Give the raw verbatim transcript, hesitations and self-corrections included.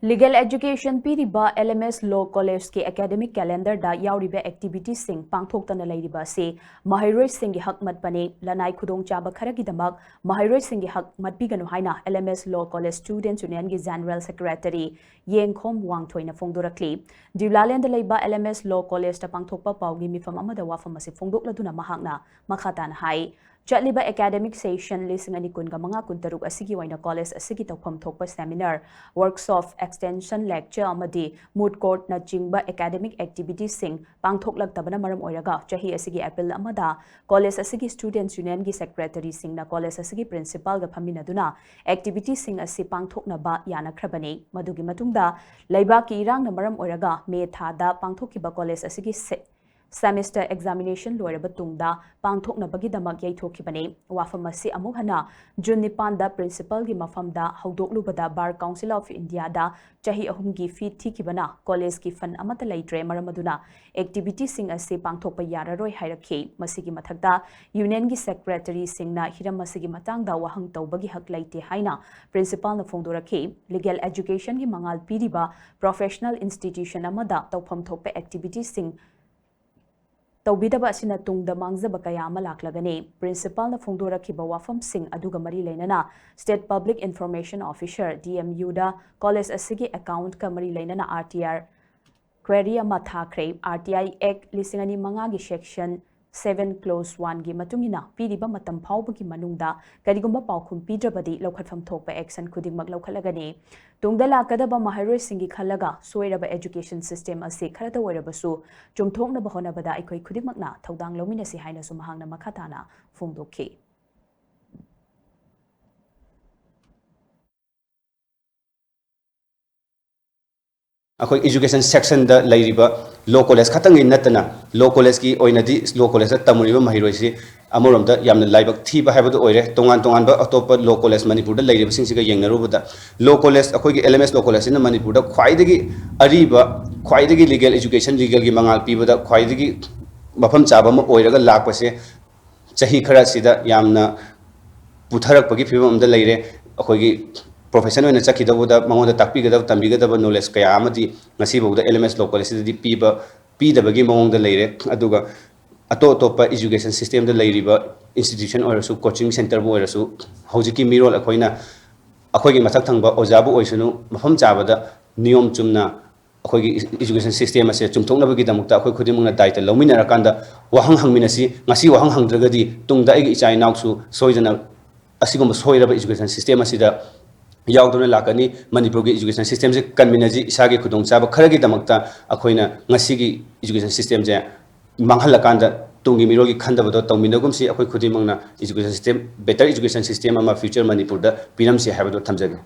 Legal education ꯄꯤꯔꯤꯕ L M S Law College ꯀꯤ academic calendar ꯗ ꯌꯥꯎꯔꯤꯕ activity ꯁꯤꯡ ꯄꯥꯡꯊꯣꯛꯇꯅ ꯂꯩꯔꯤꯕ ꯑꯁꯤ ꯃꯍꯩꯔꯣꯏꯁꯤꯡꯒꯤ ꯍꯛ ꯃꯠꯄꯅꯤ꯫ ꯂꯅꯥꯏ ꯈꯨꯗꯣꯡꯆꯥꯕ ꯈꯔꯒꯤꯗꯃꯛ ꯃꯍꯩꯔꯣꯏꯁꯤꯡꯒꯤ ꯍꯛ ꯃꯠꯄꯤꯒꯅꯨ ꯍꯥꯏꯅ L M S Law College Students Union ꯒꯤ General Secretary ꯌꯦꯡꯈꯣꯝ ꯋꯥꯡꯊꯣꯏꯅ ꯐꯣꯡꯗꯣꯔꯛꯂꯤ꯫ ꯗ꯭ꯌꯨꯂꯥꯂꯦꯟꯗ ꯂꯩꯕ L M S Law College ꯇ ꯄꯥꯡꯊꯣꯛꯄ ꯄꯥꯎꯒꯤ ꯃꯤꯐꯝ ꯑꯃꯗ ꯋꯥꯐꯝ ꯑꯁꯤ ꯐꯣꯡꯗꯣꯛꯂꯗꯨꯅ ꯃꯍꯥꯛꯅ ꯃꯈꯥ ꯇꯥꯅ ꯍꯥꯏ, ꯆꯠꯂꯤꯕ academic session ꯂꯤꯁꯤꯡ ꯑꯅꯤ ꯀꯨꯟꯒ ꯃꯉꯥ ꯀꯨꯟꯇꯔꯨꯛ ꯑꯁꯤꯒꯤ ꯑꯣꯏꯅ college ꯑꯁꯤꯒꯤ ꯇꯧꯐꯝ ꯊꯣꯛꯄ seminar, workshop, extension lecture ꯑꯃꯗꯤ moot court ꯅꯆꯤꯡꯕ academic activity ꯁꯤꯡ ꯄꯥꯡꯊꯣꯛꯂꯛꯇꯕꯅ ꯃꯔꯝ ꯑꯣꯏꯔꯒ ꯆꯍꯤ ꯑꯁꯤꯒꯤ April ꯑꯃꯗ college ꯑꯁꯤꯒꯤ Students Union ꯒꯤ Secretary ꯁꯤꯡꯅ college ꯑꯁꯤꯒꯤ Principal ꯒ ꯐꯝꯃꯤꯟꯅꯗꯨꯅ activity ꯁꯤꯡ ꯑꯁꯤ ꯄꯥꯡꯊꯣꯛꯅꯕ ꯌꯥꯅꯈ꯭ꯔꯕꯅꯤ꯫ ꯃꯗꯨꯒꯤ ꯃꯇꯨꯡꯗ ꯂꯩꯕꯥꯛꯀꯤ ꯏꯔꯥꯡꯅ ꯃꯔꯝ ꯑꯣꯏꯔꯒ May ꯊꯥꯗ ꯄꯥꯡꯊꯣꯛꯈꯤꯕ college ꯑꯁꯤꯒꯤ se-, semester examination ꯂꯣꯏꯔꯕ ꯇꯨꯡꯗ ꯄꯥꯡꯊꯣꯛꯅꯕꯒꯤꯗꯃꯛ ꯌꯩꯊꯣꯛꯈꯤꯕꯅꯤ꯫ ꯋꯥꯐꯝ ꯑꯁꯤ ꯑꯃꯨꯛ ꯍꯟꯅ June ꯅꯤꯄꯥꯟꯗ Principal ꯒꯤ ꯃꯐꯝꯗ ꯍꯧꯗꯣꯛꯂꯨꯕꯗ Bar Council of India ꯗ ꯆꯍꯤ ꯑꯍꯨꯝꯒꯤ fee ꯊꯤꯈꯤꯕꯅ college ꯀꯤ fund ꯑꯃꯠꯇ ꯂꯩꯇ꯭ꯔꯦ, ꯃꯔꯝ ꯑꯗꯨꯅ activity ꯁꯤꯡ ꯑꯁꯤ ꯄꯥꯡꯊꯣꯛꯄ ꯌꯥꯔꯔꯣꯏ ꯍꯥꯏꯔꯛꯈꯤ꯫ ꯃꯁꯤꯒꯤ ꯃꯊꯛꯇ Union ꯒꯤ Secretary ꯁꯤꯡꯅ ꯍꯤꯔꯝ ꯑꯁꯤꯒꯤ ꯃꯇꯥꯡꯗ ꯋꯥꯍꯪ ꯇꯧꯕꯒꯤ ꯍꯛ ꯂꯩꯇꯦ ꯍꯥꯏꯅ Principal ꯅ ꯐꯣꯡꯗꯣꯔꯛꯈꯤ꯫ Legal education ꯒꯤ ꯃꯉꯥꯜ ꯄꯤꯔꯤꯕ professional institution ꯑꯃꯗ ꯇꯧꯐꯝ ꯊꯣꯛꯄ activity ꯁꯤꯡ ꯇꯧꯕꯤꯗꯕ ꯑꯁꯤꯅ ꯇꯨꯡꯗ ꯃꯥꯡꯖꯕ ꯀꯌꯥ ꯑꯃ ꯂꯥꯛꯂꯒꯅꯤ꯫ Principal ꯅ ꯐꯣꯡꯗꯣꯔꯛꯈꯤꯕ ꯋꯥꯐꯝꯁꯤꯡ ꯑꯗꯨꯒ ꯃꯔꯤ ꯂꯩꯅꯅ State Public Information Officer, D M U ꯗ college ꯑꯁꯤꯒꯤ account ꯀ ꯃꯔꯤ ꯂꯩꯅꯅ R T I query ꯑꯃ ꯊꯥꯈ꯭ꯔꯦ꯫ R T I Act ꯂꯤꯁꯤꯡ ꯑꯅꯤ ꯃꯉꯥꯒꯤ section seven clause one ꯒꯤ ꯃꯇꯨꯡ ꯏꯟꯅ ꯄꯤꯔꯤꯕ ꯃꯇꯝ ꯐꯥꯎꯕꯒꯤ ꯃꯅꯨꯡꯗ ꯀꯔꯤꯒꯨꯝꯕ ꯄꯥꯎꯈꯨꯝ ꯄꯤꯗ꯭ꯔꯕꯗꯤ ꯂꯧꯈꯠꯐꯝ ꯊꯣꯛꯄ action ꯈꯨꯗꯤꯡꯃꯛ ꯂꯧꯈꯠꯂꯒꯅꯤ꯫ ꯇꯨꯡꯗ ꯂꯥꯛꯀꯗꯕ ꯃꯍꯩꯔꯣꯏꯁꯤꯡꯒꯤ ꯈꯜꯂꯒ ꯁꯣꯏꯔꯕ education system ꯑꯁꯤ ꯈꯔꯇ ꯑꯣꯏꯔꯕꯁꯨ ꯆꯨꯝꯊꯣꯛꯅꯕ ꯍꯣꯠꯅꯕꯗ ꯑꯩꯈꯣꯏ ꯈꯨꯗꯤꯡꯃꯛꯅ ꯊꯧꯗꯥꯡ ꯂꯧꯃꯤꯟꯅꯁꯤ ꯍꯥꯏꯅꯁꯨ ꯃꯍꯥꯛꯅ ꯃꯈꯥ ꯇꯥꯅ ꯐꯣꯡꯗꯣꯛꯈꯤ꯫ ꯑꯩꯈꯣꯏ education section ꯗ ꯂꯩꯔꯤꯕ law college ꯈꯛꯇꯪꯒꯤ ꯅꯠꯇꯅ, law college ꯀꯤ ꯑꯣꯏꯅꯗꯤ law college ꯇ ꯇꯝꯃꯨꯔꯤꯕ ꯃꯍꯩꯔꯣꯏꯁꯤ ꯑꯃꯔꯣꯝꯗ ꯌꯥꯝꯅ ꯂꯥꯏꯕꯛ ꯊꯤꯕ ꯍꯥꯏꯕꯗꯨ ꯑꯣꯏꯔꯦ꯫ ꯇꯣꯉꯥꯟ ꯇꯣꯉꯥꯟꯕ ꯑꯇꯣꯞꯄ law college ꯃꯅꯤꯄꯨꯔꯗ ꯂꯩꯔꯤꯕꯁꯤꯡꯁꯤꯒ ꯌꯦꯡꯅꯔꯨꯕꯗ, law college, ꯑꯩꯈꯣꯏꯒꯤ L M S Law College ꯁꯤꯅ ꯃꯅꯤꯄꯨꯔꯗ ꯈ꯭ꯋꯥꯏꯗꯒꯤ ꯑꯔꯤꯕ, ꯈ꯭ꯋꯥꯏꯗꯒꯤ legal education, legal ꯒꯤ ꯃꯉꯥꯜ ꯄꯤꯕꯗ ꯈ꯭ꯋꯥꯏꯗꯒꯤ ꯃꯐꯝ ꯆꯥꯕ ꯑꯃ ꯑꯣꯏꯔꯒ ꯂꯥꯛꯄꯁꯦ ꯆꯍꯤ ꯈꯔ ꯑꯁꯤꯗ ꯌꯥꯝꯅ ꯄꯨꯊꯔꯛꯄꯒꯤ ꯐꯤꯕꯝ ꯑꯃꯗ ꯂꯩꯔꯦ꯫ ꯑꯩꯈꯣꯏꯒꯤ profession ꯑꯣꯏꯅ ꯆꯠꯈꯤꯗꯧꯕꯗ ꯃꯉꯣꯟꯗ ꯇꯥꯛꯄꯤꯒꯗꯕ, ꯇꯝꯕꯤꯒꯗꯕ knowledge ꯀꯌꯥ ꯑꯃꯗꯤ ꯉꯁꯤꯐꯥꯎꯗ L M S Law College ꯁꯤꯗꯗꯤ ꯄꯤꯕ, ꯄꯤꯗꯕꯒꯤ ꯃꯑꯣꯡꯗ ꯂꯩꯔꯦ꯫ ꯑꯗꯨꯒ ꯑꯇꯣꯞ ꯑꯇꯣꯞꯄ education system ꯗ ꯂꯩꯔꯤꯕ institution ꯑꯣꯏꯔꯁꯨ, coaching centre ꯕꯨ ꯑꯣꯏꯔꯁꯨ, ꯍꯧꯖꯤꯛꯀꯤ ꯃꯤꯔꯣꯜ ꯑꯩꯈꯣꯏꯅ, ꯑꯩꯈꯣꯏꯒꯤ ꯃꯊꯛ ꯊꯪꯕ ꯑꯣꯖꯥꯕꯨ ꯑꯣꯏꯁꯅꯨ, ꯃꯐꯝ ꯆꯥꯕꯗ ꯅꯤꯌꯣꯝ ꯆꯨꯝꯅ ꯑꯩꯈꯣꯏꯒꯤ education system ꯑꯁꯦ ꯆꯨꯝꯊꯣꯛꯅꯕꯒꯤꯗꯃꯛꯇ ꯑꯩꯈꯣꯏ ꯈꯨꯗꯤꯡꯃꯛꯅ ꯗꯥꯏꯇ ꯂꯧꯃꯤꯟꯅꯔꯀꯥꯟꯗ ꯋꯥꯍꯪ ꯍꯪꯃꯤꯟꯅꯁꯤ꯫ ꯉꯁꯤ ꯋꯥꯍꯪ ꯍꯪꯗ꯭ꯔꯒꯗꯤ ꯇꯨꯡꯗ ꯑꯩꯒꯤ ꯏꯆꯥ ꯏꯅꯥꯎꯁꯨ ꯁꯣꯏꯗꯅ ꯑꯁꯤꯒꯨꯝꯕ ꯁꯣꯏꯔꯕ education system ꯑꯁꯤꯗ ꯌꯥꯎꯗꯨꯅ ꯂꯥꯛꯀꯅꯤ꯫ ꯃꯅꯤꯄꯨꯔꯒꯤ education system ꯁꯦ ꯀꯟꯃꯤꯟꯅꯁꯤ꯫ ꯏꯁꯥꯒꯤ ꯈꯨꯗꯣꯡꯆꯥꯕ ꯈꯔꯒꯤꯗꯃꯛꯇ ꯑꯩꯈꯣꯏꯅ ꯉꯁꯤꯒꯤ education system ꯁꯦ ꯃꯥꯡꯍꯜꯂꯀꯥꯟꯗ ꯇꯨꯡꯒꯤ ꯃꯤꯔꯣꯜꯒꯤ ꯈꯟꯗꯕꯗꯣ ꯇꯧꯃꯤꯟꯅꯒꯨꯝꯁꯤ꯫ ꯑꯩꯈꯣꯏ ꯈꯨꯗꯤꯡꯃꯛꯅ education system, better education system ꯑꯃ future ꯃꯅꯤꯄꯨꯔꯗ ꯄꯤꯔꯝꯁꯤ ꯍꯥꯏꯕꯗꯣ ꯊꯝꯖꯒꯦ꯫